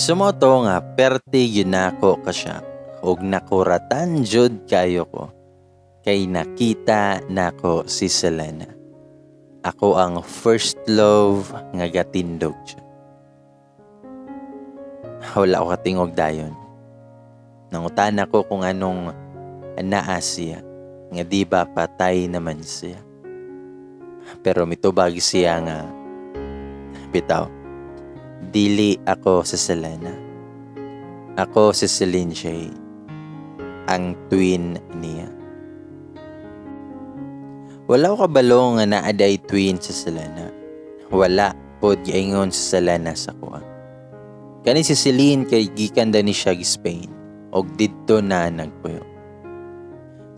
So mao to nga perti gyud nako ka-shock ug nakuratan jud kayo ko kay nakita nako si Selena. Ako ang first love nga gatindog siya. Wala ko katingog dayon. Nangutana ko kung anong naa siya, nga di ba patay naman siya. Pero mitubag siya nga, "Bitaw, dili ako si Selena. Ako si Celine J, ang twin niya." Wala ko kabalo nga naa diay twin si Selena. Wala pod giingon si Selena sa akoa. Kani si Celine kay gikan da ni siya Spain og didto na nagpuyo.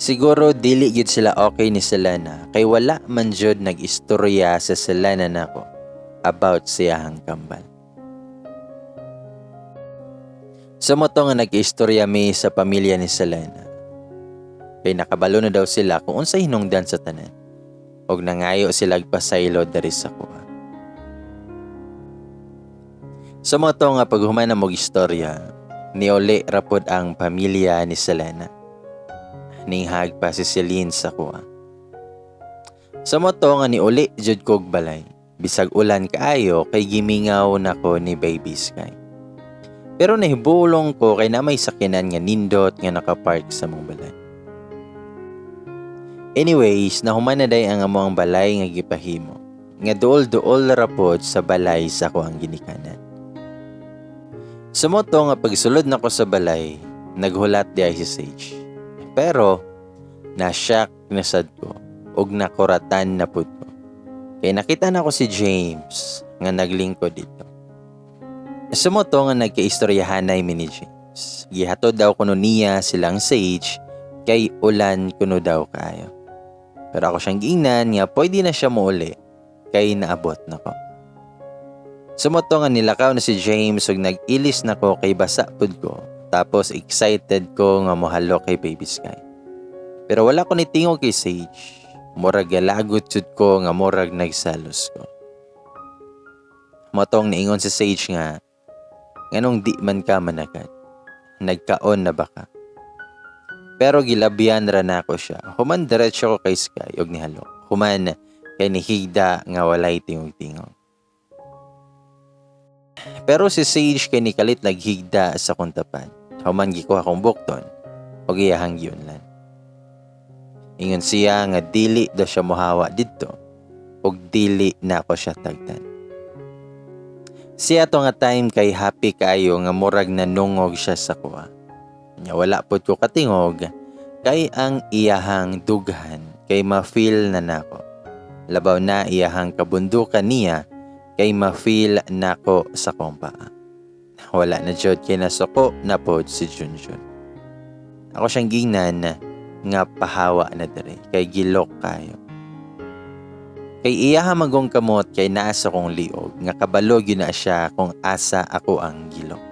Siguro dili gyud sila okay ni Selena kay wala man jud nag-istorya sa Selena nako about siyahang kambal. Sa mao to nga nag-istorya mi sa pamilya ni Selena. Kay nakabalo na daw sila kung unsay hinungdan sa tanan. Og nangayo sila pasaylo diri sa akoa. Sa mao to nga paghuman na mog istorya, niuli rapod ang pamilya ni Selena. Ninghag pa si Celine sa akoa. Sa mao to nga niuli jud kog balay. Bisag ulan kaayo kay gimingaw nako ni Baby Sky. Pero nahibulong ko kay na may sakyanan nga nindot nga nakapark sa among balay. Anyways, nahuman na day ang among balay nga gipahimo. Nga duol-duol ra pod sa balay sa akoang ginikanan. Sa mao to nga pagsulod nako sa balay, naghulat di ay si Sage. Pero na-shock na sad ko ug nakuratan na pud ko. Kay nakita nako si James nga naglingkod dito. Sa mao to nga nagkaistoryahanay mi ni James. Gihatod daw kuno niya silang Sage kay ulan kuno daw kaayo. Pero ako siyang giingnan nga pwede na siya muuli kay naabot na ko. Sa mao to nga nilakaw na si James ug nag-ilis na ko kay basa pud ko. Tapos excited ko nga mohalok kay Baby Sky. Pero wala ko nitingog kay Sage. Murag galagot jud ko nga murag nagsalos ko. Mao tong niingon si Sage nga, "Nganong di man ka managad? Nagkaon na ba ka?" Pero gilabyan ra nako siya. Human diretso ko kay Sky ug nihalok. Human kay nihigda nga walay tingog-tingog. Pero si Sage kay nikalit naghigda sa kong tapad. Human gikuha kong bukton ug iyahang giunlan. Ingon siya nga dili daw siya mohawa didto ug dili nako siya tagtan. Siya to nga time kay happy kaayo nga murag nanungog siya sa akoa. Nya wala pod ko katingog kay ang iyahang dughan kay ma-feel na nako. Labaw na iyahang kabundukan niya kay ma-feel nako sa akong paa. Wala na jud kay nasuko na pod si Junjun. Ako siyang gingnan nga pahawa na diri kay gilok kayo. Kay iyaha magong kamot kay naa sa kong liog nga kabalo gyud na siya kung asa ako ang gilok.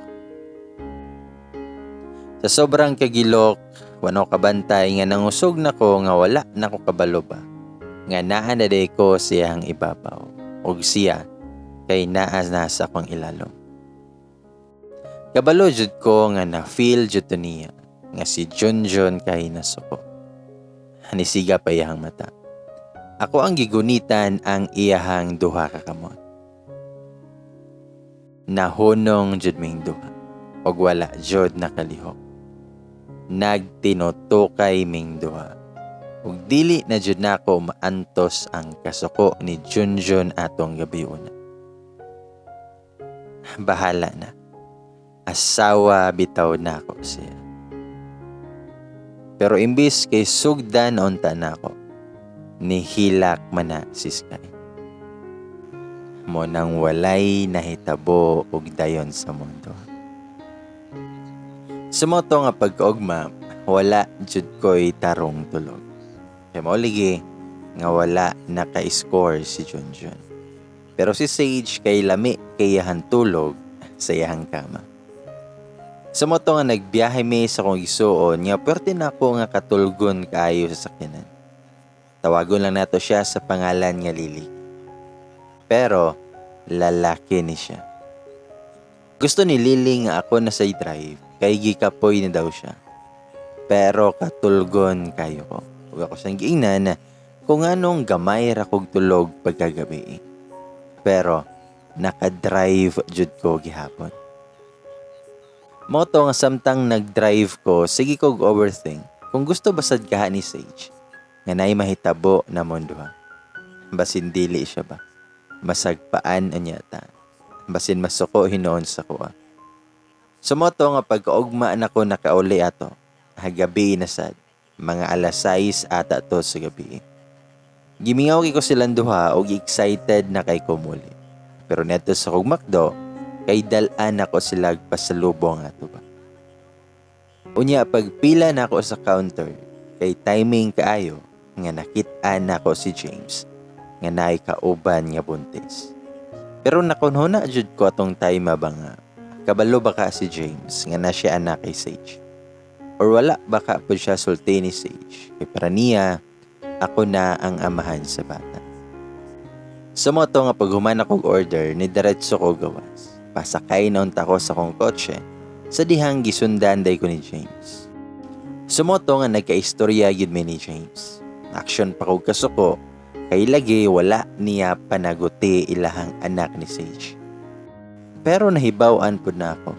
Sa sobrang kagilok, wano kabantay nga nangusog nako nga wala nako kabalo ba nga naa na day ko siyang ibabaw ug siya kay naa na sa akong ilalom. Kabalo jud ko nga na-feel jud to niya nga si Junjun kay nasuko. Nisiga pa iyahang mata. Ako ang gigunitan ang iyahang duha ka kamot. Nahunong jud ming duha ug wala jud nakalihok. Nagtinutukay ming duha. Ug dili na jud nako maantos ang kasuko ni Junjun atong gabiuna. Bahala na. Asawa bitaw nako siya. Pero imbis kay sugdan unta nako, nihilak man na si Sky. Mao nang walay nahitabo og dayon sa mundo. Sa mao to nga pagkaugma, wala jud ko'y tarong tulog. Kay mao ligi nga wala naka-score si Junjun. Pero si Sage kay lami kay iyahang tulog sa iyahang kama. Sa mao to nga nagbiyahe mi sa akong igsuon nga perti nako nga katulgon kaayo sa sakyanan. Tawagon lang nato siya sa pangalan nga Lily. Pero lalaki ni siya. Gusto ni Lily nga ako na sa drive kay gikapoy na daw siya. Pero katulgon kayo ko. Ug ako siyang giingnan kung anong gamay ra kog tulog pagkagabi. Pero naka-drive jud ko gihapon. Mao to nga samtang nag-drive ko, sige kog overthink kung gusto ba sad kaha ni Sage nga naay mahitabo na duha. Basin dili siya ba? Masagpaan unya ta. Basin masuko hinuon sa kuha. So mao to nga pagkaugma nako nakauli ato. Gabi na sad. Mga alas 6 ata to sa gabi. Gimingaw kay ko silang duha og excited na kay ko muli. Pero neto sa kog McDo, kay dal-an ako sila pasalubong ato ba. Unya pagpila nako sa counter, kay timing kaayo nga nakit-an nako si James nga naay kauban nga buntis. Pero nakunhuna jud ko atong time ba nga kabalo ba ka si James nga na siya anak kay Sage? Or wala ba ka po siya sulti ni Sage? Kay para niya, ako na ang amahan sa bata. Sa mao to nga paghuman akong order, ni diretso ko gawas. Pasakay na unta ko sa akong kotse sa dihang gisundan day ko ni James. Sa mao to nga nagkaistorya gyud mi ni James. Action pa kog kasuko kay lagi wala niya panaguti ilahang anak ni Sage. Pero nahibaw-an pud na ako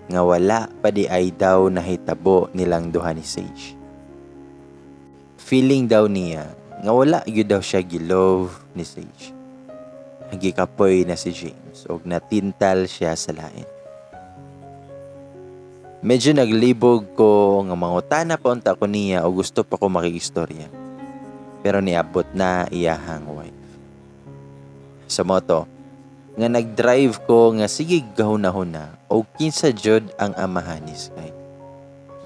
nga wala pa di ay daw nahitabo nilang duha ni Sage. Feeling daw niya nga wala gyud daw siya gilove ni Sage. Gikapoy na si James og natintal siya sa lain. Medyo naglibog ko nga mangutana pa unta ko niya o gusto pa ko makigistorya. Pero niabot na iyahang wife. Sa mao to, nga nag-drive ko nga sige gahuna-huna o kinsa jud ang amahan ni Sky.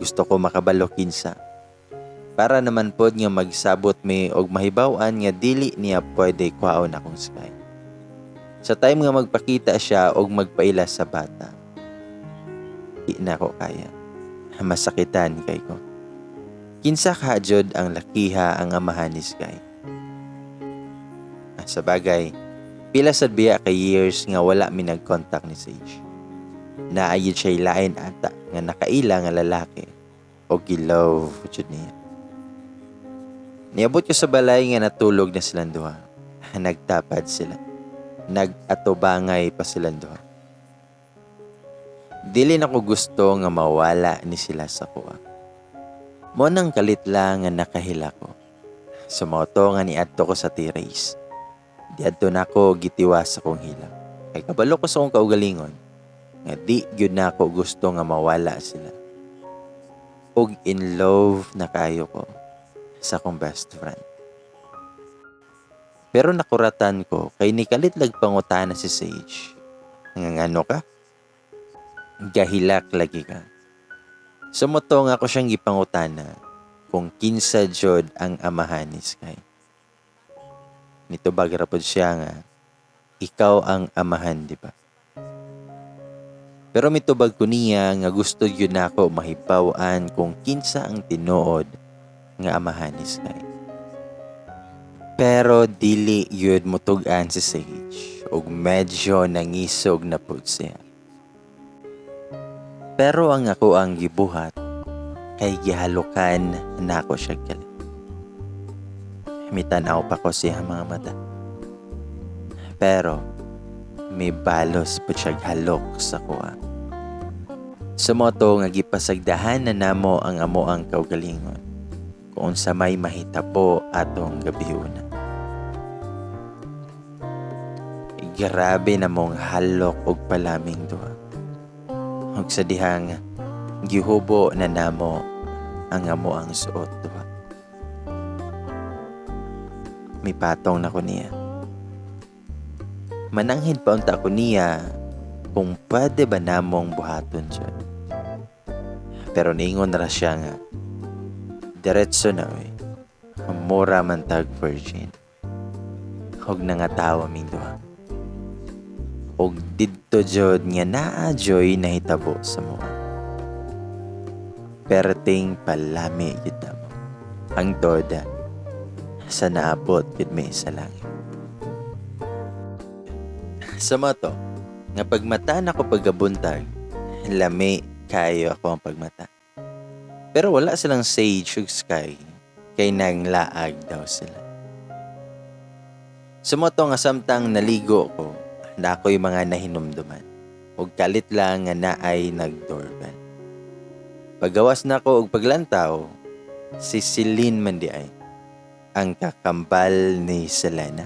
Gusto ko makabalo kinsa. Para naman pod nga magsabot mi og mahibaw-an nga dili niya pwede kwaon akong Sky. Sa time nga magpakita siya og magpaila sa bata, di na ko kaya. Masakitan kay ko. Kinsa ka jud ang lakiha ang amahan ni Sky? Sa bagay, pila sad biya ka years nga wala mi nag-contact ni Sage. Naayod siya lain ata nga nakaila nga lalaki o gi-love jud niya. Niabot ko sa balay nga natulog na silang duha. Nagtapad sila. Nag-atubangay pa silang duha. Dili na ko gusto nga mawala ni sila sa kuha. Mo nang kalit lang nga nakahila ko. Sa mao to nga niadto ko sa terrace. Diadto na ako gitiwa sa kong hilak. Kay kabalo ko sa akong kaugalingon nga di gyud na ako gusto nga mawala sila. Og in love na kayo ko sa akong best friend. Pero nakuratan ko kay nikalit lag pangutana si Sage. Nga ngano ka? Gahilak lagi ka. Sa mao to nga ako siyang gipangutana kung kinsa jud ang amahan ni Sky. Nitubag ra pod siya nga ikaw ang amahan, di ba? Pero mitubag ko niya nga gusto yun nako mahibaw-an kung kinsa ang tinuod nga amahan ni Sky. Pero dili yun mutug-an si Sage ug medyo nangisog na pud siya. Pero ang ako ang gibuhat kay gihalukan nako siya kalit. Mitanaw pa ko siya mga mata. Pero may balos po siya halok sa kuha. Sa mao to nga gipasagdahan na namo ang amo ang kaugalingon kung unsa may mahitabo atong gabiuna. Grabe na mong halok og palaming duha. Ug sa dihang gihubo na namo ang amo ang suot duha. Mipatong na ko niya. Mananghid pa unta ko niya kung pwede ba namong buhaton siya. Pero niingon ra siya nga diretso na oy. Mura man tag virgin. Og nangatawa ming duha. Og didto jud nga naa joy nahitabo sa mga. Perting palami gyud namo. Hangtod sa naabot gyud mi sa langit. Sa mao to, Nga pagmata nako pagkabuntag, lami kayo ako ang pagmata. Pero wala silang Sage ug Sky kay nanglaag daw sila. So mao to nga samtang naligo ko, naa ko'y mga nahinumduman. Ug kalit lang nga naay nag-doorbell. Pagawas nako og paglantaw, si Celine man diay, ang kakambal ni Selena.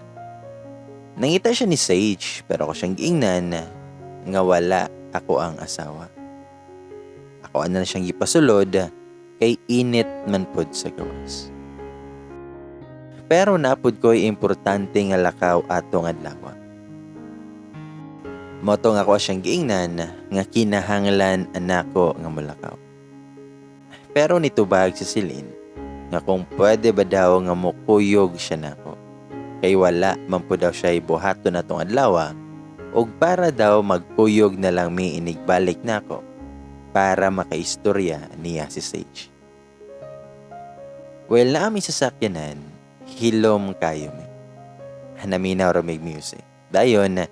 Nangita siya ni Sage, pero ako siyang giingnan nga wala ako ang asawa. Ako na siyang gipasulod kay init man pod sa gawas. Pero naa pod ko'y importante nga lakaw atong adlaw. Mao to nga ako siyang giingnan nga kinahanglan anako nga mulakaw. Pero nitubag si Celine nga kung pwede ba daw nga mukuyog siya nako. Kay wala man po daw siya ibuhaton atong adlaw ug para daw magkuyog na lang mi inigbalik nako para makaistorya niya si Sage. Well, naa mi sa sakyanan, hilom kayo mi. Naminaw ra mig music. Dayon,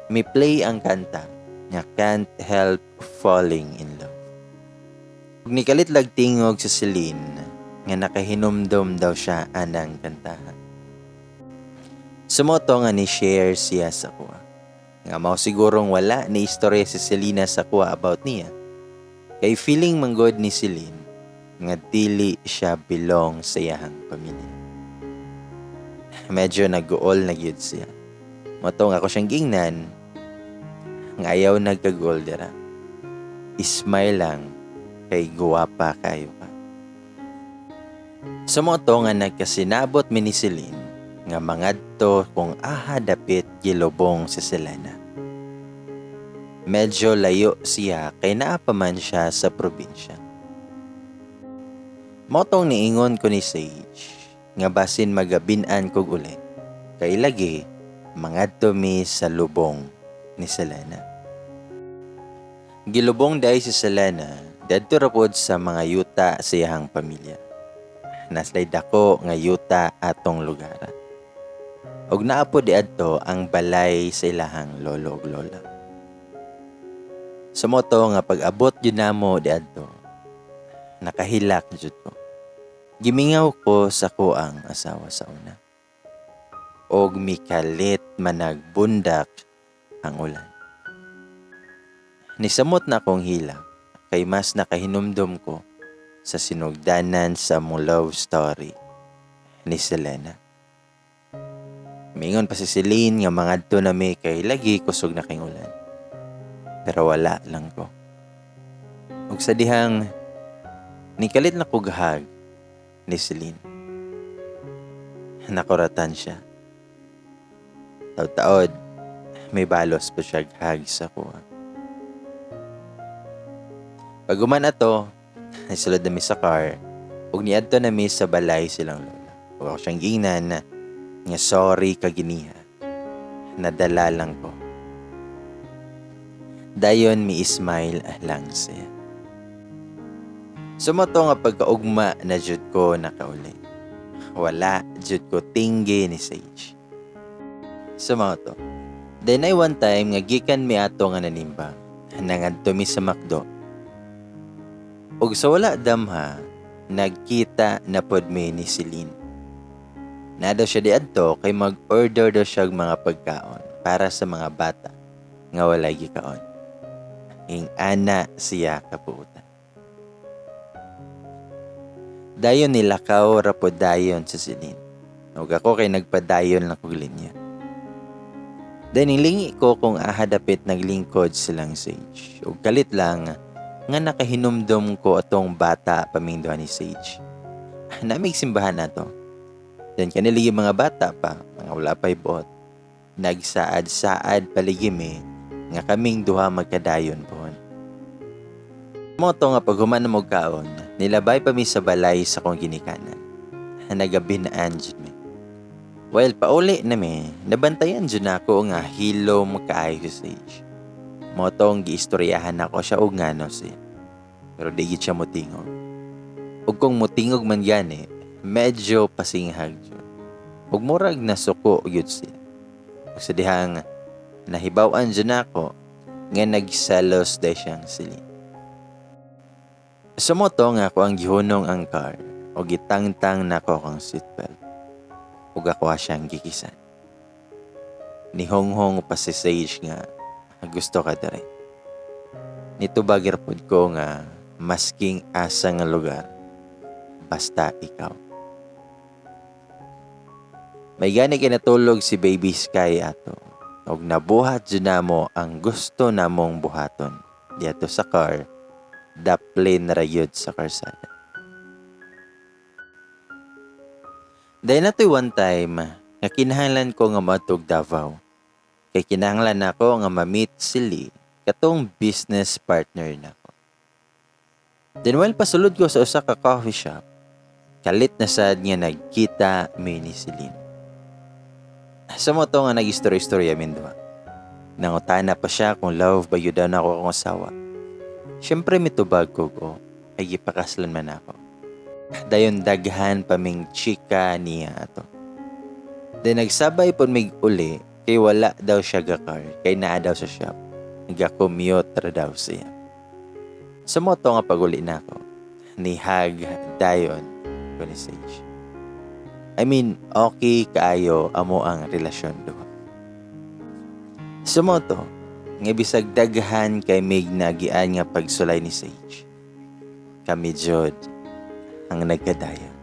mi play ang kanta nga "Can't Help Falling in Love." Ug nikalit lag tingog si Celine nga nakahinumdom daw siya anang kantahan. So mao to nga ni share siya sa kuha. Nga mao sigurong wala ni istorya si Selena sa kuha about niya. Kay feeling manggod ni Celine nga dili siya belong sa iyahang pamilya. Medyo nag-uol na gyud siya. Mao to nga ako siyang gingnan nga ayaw nagkaguol dira. Smile lang kay guwapa kayo ka. So mao to nga nagkasinabot mi ni Celine nga mangadto kung aha dapit gilubong si Selena. Medyo layo siya kay naa pa man siya sa probinsya. Mao tong niingon ko ni Sage nga basin magabin-an kog uli kay lagi mangadto mi sa lubong ni Selena. Gilubong diay si Selena dadto ra pod sa mga yuta sa iyahang pamilya. Naa sila'y dako nga yuta atong lugar. Ug naa pod diadto ang balay sa ilahang lolo ug lola. So mao to nga pag-abot gyud namo diadto, nakahilak jud ko. Gimingaw ko sa kuang asawa sa una. Og mikalit managbundak ang ulan. Nisamot na akong hilak kay mas nakahinumdom ko sa sinugdanan sa among love story ni Selena. Mingon pa si Celine nga mangadto na mi kay lagi kusog na kayong ulan. Pero wala lang ko. Ug sa dihang nikalit na kog hug ni Celine. Nakuratan siya. Taod-taod, may balos pa siya hug sa kuha. Pag human ato, nasulod na mi sa car, ug niadto na mi sa balay silang lola. Ug ako siyang gingnan nga sorry kaginiha. Nadala lang ko. Dayon mi smile lang siya. So mao to nga pagkaugma na jud ko nakauli. Wala jud ko tinggi ni Sage. So mao to. Then ay one time nga gikan mi ato nga nanimbang, nangadto mi sa McDo. Ug sa wala damha, nagkita na pod mi ni Celine. Naa daw siya diadto kay mag-order daw siya og mga pagkaon para sa mga bata nga walay gikaon. Ing ana siya kapuutan. Dayon nilakaw ra pod dayon sa Celine. Ug ako kay nagpadayon lang kog linya. Then nilingi ko kung aha dapit naglingkod silang Sage. Ug kalit lang nga nakahinumdom ko atong bata pa ming duha ni Sage. Naa mig simbahan nato. Then kaniligi mga bata pa, mga wala pa'y buot. Nagsaad-saad paligi mi nga kaming duha magkadayon pohon. Mao to nga pag human na mo kaon, nilabay pa mi sa balay sa kong ginikanan. Nagabinaan jud mi. Well, pauli na mi, nabantayan jud nako nga hilom kaayo si Sage. Mao tong giistoryahan nako siya og ngano siya. Pero di gid siya mutingog. Ug kung mutingog man gani, medyo pasinghag jud. Ug murag nasuko gyud siya. Ug sa dihang nahibaw-an jud nako Nga nagselos day siyang silin. Sa mao to nga ako ang gihunong ang car o gitangtang nako akong seatbelt ug ako siyang gikisan. Nihonghong pa si Sage nga gusto ka diri. Nitubag ra pod ko nga masking asa nga lugar basta ikaw. May gani kinatulog si Baby Sky ato ug nabuhat jud namo ang gusto namong buhaton diadto sa car, daplin ra gyud sa karsada. Dahil natoy one time nga kinahanglan ko nga moadtog Davao. Kay kinahanglan nako nga ma-meet si Lee, katong business partner nako. Then while pasulod ko sa usa ka coffee shop, kalit na sad nga nagkita mi ni Celine. Sa mao to nga nag-istorya-istorya min duha. Nangutana pa siya kung love ba yun daw nako akong asawa. Siyempre mitubag ko ko, ay gipakaslan man ako. Dayon daghan pa ming chika niya ato. Then nagsabay pud mig uli kay wala daw siya ga-car, kay naa daw sa shop. Ga-commute ra daw siya. Sa mao to nga pag-uli nako, nihag dayon ko ni Sage. I mean, okay kaayo amo ang relasyon duha. Sa mao to, nga bisag daghan kay mig nagian nga pagsulay ni Sage, kami jud ang nagkadayon.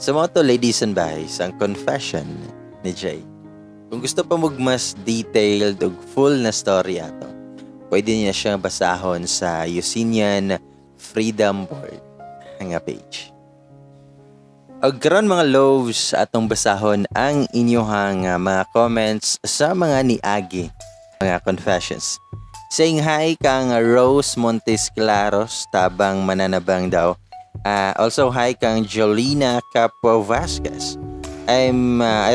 Sa mao to, ladies and guys, ang confession ni Jay. Kung gusto pa mo mas detailed ug full na story ato, pwede niya siyang basahon sa Yusinian Freedom Board nga page. Og karon, mga loves, atong basahon ang inyuhang mga comments sa mga niagi mga confessions. Saying hi kang Rose Montes Claros, tabang mananabang daw. Also hi kang Jolina Capo Vasquez. I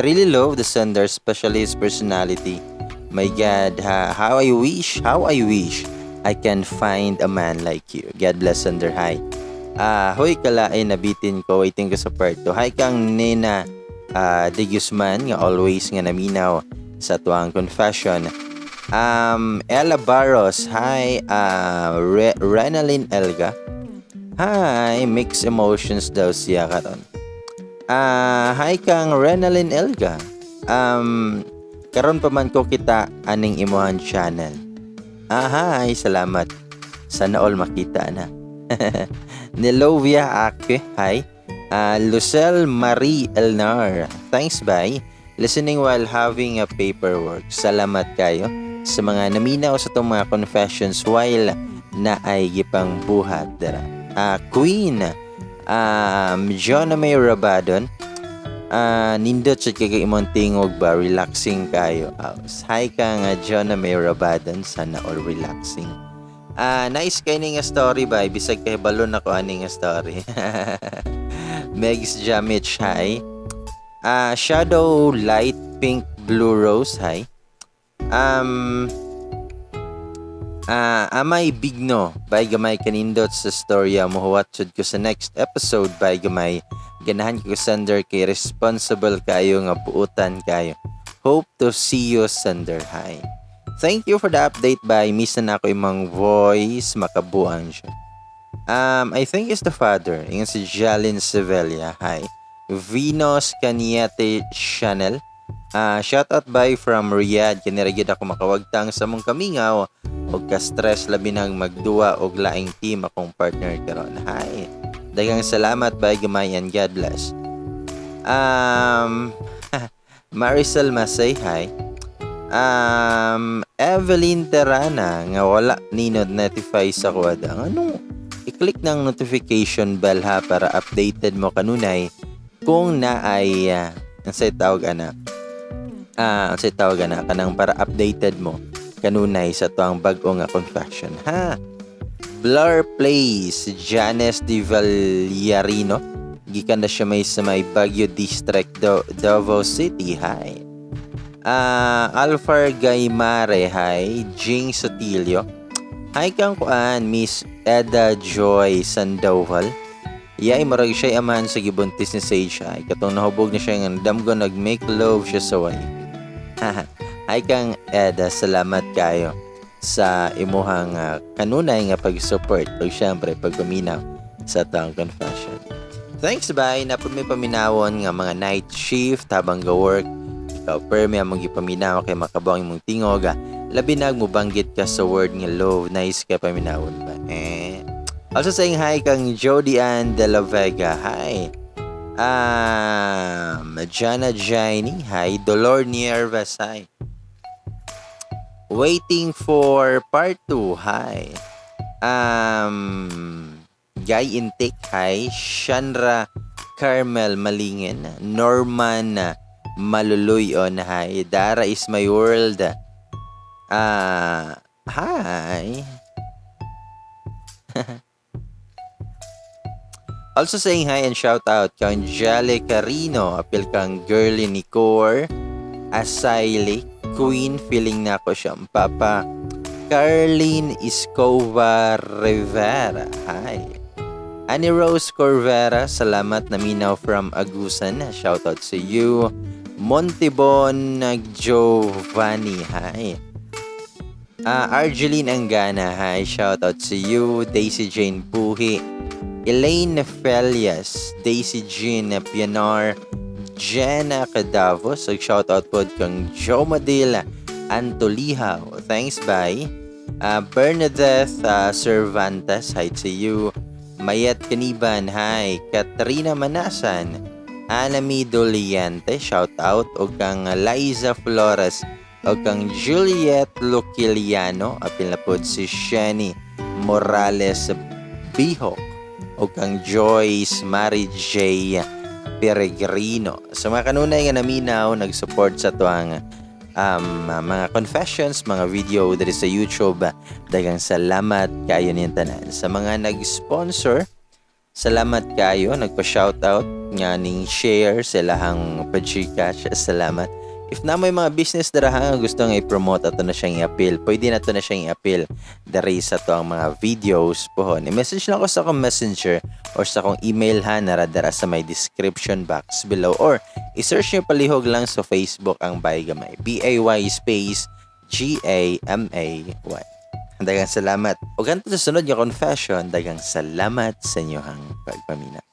really love the sender, especially his personality. My God, ha, how I wish I can find a man like you. God bless, sender. Hi. Ah, hoy kalain, nabitin ko, waiting ko sa part 2. Hi kang Nena De Guzman nga always nga naminaw sa tuang confession. Ella Barros, hi. Renalyn Elga. Hi, mixed emotions daw siya karon. Hi kang Renalyn Elga. Karon pa man ko kita aning imuhang channel. Ah, hi, salamat. Sana all makita na. Nelovia Ake, hi. Lucelle Marie Elnar, thanks, bye. Listening while having a paperwork. Salamat kayo sa mga naminaw sa itong mga confessions while na ay gipang buhat dara. Queen, John May Rabadon, nindot sa kay imong tingog ba, relaxing kayo. Hi ka nga John May Rabadon, sana all relaxing. Nice kay ni nga story ba, bisag kay balon ako ani nga story. Megs Jamich, hi. Shadow Light Pink Blue Rose, hi. Amay Bigno, bay gamay, kanindot sa storya, mohuwat jud ko sa next episode, bay gamay. Ganahan ko sender kay responsible kayo nga buutan kayo. Hope to see you, sender. Hi. Thank you for the update, bay. Miss na ako imong voice, makabuang siya. I think it's the father. Ingon si Jalin Sevilla. Hi. Venus Caniete Channel. Shout out bay from Riyadh. Kini ra gyud ako makawagtang sa mong kamingaw og ka-stress, labi nang magduwa og laing team akong partner karon. Hi. Daghang salamat, bay gamay, and God bless. Maricel Masay, hi. Evelyn Terana nga wala ni notify sa kuwada. Anong i-click ng notification bell ha, para updated mo kanunay kung naay ang say tawag ana, ang say tawag ana, kanang para updated mo kanunay sa tuang bag-o nga confession ha. Blur Place Janice Di Villarino, gikan na siya may sa may Baguio District, Davao City. Hi. Alfar Gaymare, hi. Jing Sotillo. Hi kang kuan, Miss Eda Joy Sandoval. Yay, murag siya amahan sa gibuntis ni Sage. Ay, katong nahubog na siya nga damgo nag-make love siya sa wife. Hi kang Ed, salamat kayo sa imuhang kanunay nga pag-support ug syempre pagpaminaw sa atong confession. Thanks, bye. Naa pod may paminawon nga mga night shift habang ga-work. Ikaw permi among gipaminaw kay makabuang imong tingog. Labi nag mubanggit ka sa word nga love. Nice ka paminawon ba? Eh. Also saying hi kang Jody Ann De La Vega. Hi. Jana Jaini. Hi. Dolor Niervas. Hi. Waiting for part 2. Hi. Guy Intik. Hi. Shandra Carmel Malingin. Norman Maluluyon. Hi. Dara is my world. Ah, hi. Also saying hi and shout out kang Angelica Carino, apil kang Girly Nicor, Asaili, Queen, feeling na ko siyang papa, Carlene Escova Rivera, hi. Annie Rose Corvera, salamat naminaw from Agusan, shout out to you. Montibon Giovanni, hi. Argeline Angana, hi, shout out to you. Daisy Jane Puhi, Elaine Felias, Daisy Jean Pianar, Jenna Cadavos, ug shout out pod kang Joe Madila Antolihaw. Thanks, bye. Bernadette Cervantes, hi to you. Mayet Kaniban, hi. Katrina Manasan, Anami Doliente, shout out. O kang Liza Flores, o kang Juliet Luciliano, apil na pod si Shani Morales Bihok, o kang Joyce Mary J. Peregrino. Sa mga kanunay nga naminaw, nag-support sa tuang mga confessions, mga video diri sa YouTube. Daghang salamat kayo niyang tanan. Sa mga nag-sponsor, salamat kayo. Nagpa-shoutout nga ning share sa ilahang pa-Gcash. Salamat. If naa moy mga business dira nga gusto nga i-promote, ato na siyang i-appeal. Pwede na to na siyang i-appeal diri sa to ang mga videos pohon. I-message lang ko sa akong Messenger or sa akong email ha, nara dara sa may description box below, or i-search nyo palihog lang sa Facebook ang Bay Gamay. Bay space Gamay. Daghang salamat. O ganito sa sunod nga confession, daghang salamat sa inyong pagpaminaw.